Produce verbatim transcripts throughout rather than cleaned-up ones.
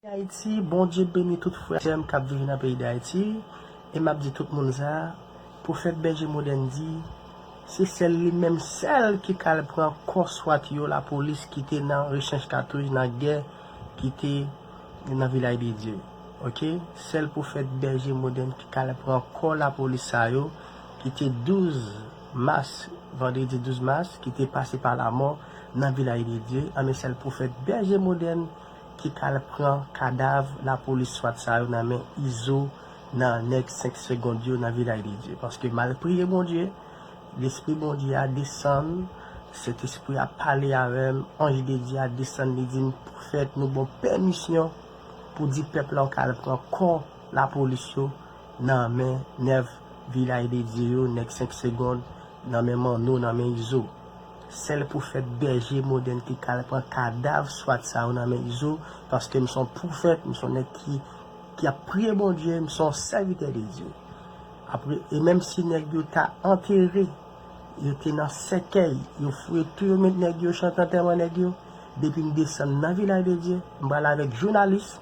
Ayiti, Bondye beni tout frè sè m k ap viv nan peyi Dayiti. E m ap di tout moun sa, pwofèt Bèje Modèn di, se sèl li menm sèl ki ka al pran kò swat yo lapolis ki te nan rechanj katouch nan gè ki te nan Vilaj de Dye. Oke? Sèl pwofèt Bèje Modèn ki ka al pran kò lapolis sa yo ki te douz mas, vandredi douz mas, ki te pase pa lamò nan Vilaj de Dye. Anben sèl pwofèt Bèje Modèn ki ka al pran kadav lapolis swat sa yo nan men Izo, nan nèg senk segond yo nan Vilaj de Dye. Paske m al priye Bondye, Lespri Bondye a desann, Sentespri a pale avè m, anj de Dye a desann, li di m, pwofèt, nou ba w pèmisyon pou di pèp la w ka al pran kò lapolis yo nan men nèg Vilaj de Dye yo, nèg senk segond, nan men Manno, nan men Izo. Sèl pwofèt Bèje Modèn ki ka al pran kadav swat sa yo nan men Izo, paske m se yon pwofèt, m se yon nèg ki, ki ap priye Bondye, m se yon sèvitè de Dye. Apre, e menm si nèg yo ta antere, yo te nan sèkèy, yo fouye tou, yo met nèg yo, chante antèman nèg yo, depi m desann nan Vilaj de Dye, m pral avèk jounalis,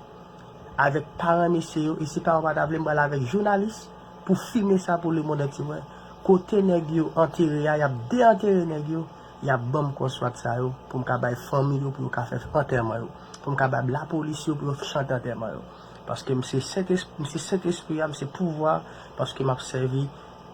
avèk paran mesye yo, e si paran pa ta vle, m pral avèk jounalis pou filme sa pou lemonn antye wè. Kote nèg yo antere a, y ap deantere nèg yo, y ap ban m kò swat sa yo, pou m ka bay fanmi yo, pou yo ka fè antèman yo, pou m ka bay lapolis yo, pou yo chante antèman yo. Paske m se Sentespri, m se Sentespri a, m se pouvwa, paske m ap sèvi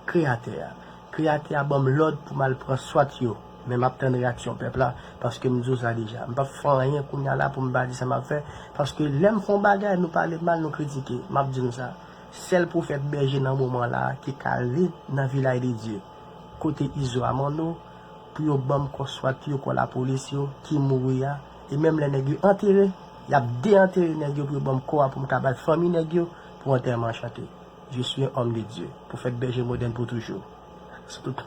Kreyatè a. Kreyatè a ban m lòd pou m al pran swat yo. Men m ap tann reyaksyon pèp la, paske m di w sa deja. M p ap fè anyen kounye a la pou m pa di sa m ap fè, paske lè m fè yon bagay, nou pale m mal, nou kritike. M ap di nou sa. Sèl pwofèt Bèje nan moman la a ki ka ale nan Vilaj de Dye, kote Izo a Manno, pou yo ban m kò swat yo, kò lapolis yo, ki mouri a. E menm lè nèg yo antere, y ap deantere nèg yo pou yo ban m kò a pou m ka bay fanmi nèg yo pou antèman an chante. Je suis un homme de Dieu. Pwofèt Bèje Modèn pou toujou. Sou tout.